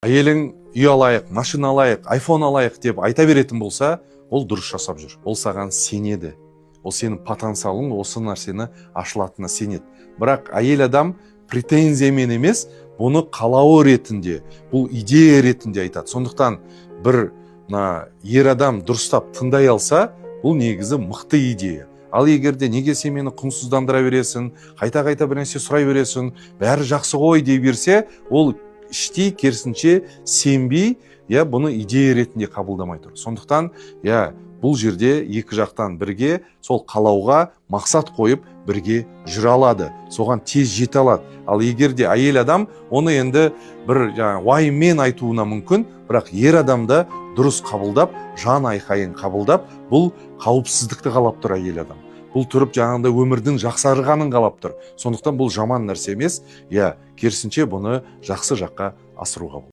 Әйелің «Үй алайық, машина алайық, айфон алайық» деп айта беретін болса, ол дұрыс жасап жүр. Ол саған сенеді, ол сенің потенциалың осы нәрсені ашылатынына сенеді. Бірақ әйел адам претензиямен емес, бұны қалауы ретінде, бұл идея ретінде айтады. Сондықтан бір мына ер адам дұрыстап тыңдай алса, бұл негізі мықты идея. Ал егер де «Неге сен мені құнсыздандыра бересің, қайта қайта бір нәрсе сұрай бересің, бәрі жақсы ғой» дей берсе, ол іштей керісінше сенбей, иә, бұны идея ретінде қабылдамай тұр. Сондықтан, иә, бұл жерде екі жақтан бірге сол қалауға мақсат қойып, бірге жүре алады, соған тез жете алады. Ал егер де әйел адам оны енді бір жаңағы уайыммен айтуына мүмкін, бірақ ер адам да дұрыс қабылдап, жан айқайын қабылдап, бұл қауіпсіздікті қалап тұр әйел адам, бұл тұрып жаңағындай өмірдің жақсарғанын қалап тұр. Сондықтан бұл жаман нәрсе емес, иә, керісінше бұны жақсы жаққа асыруға болады.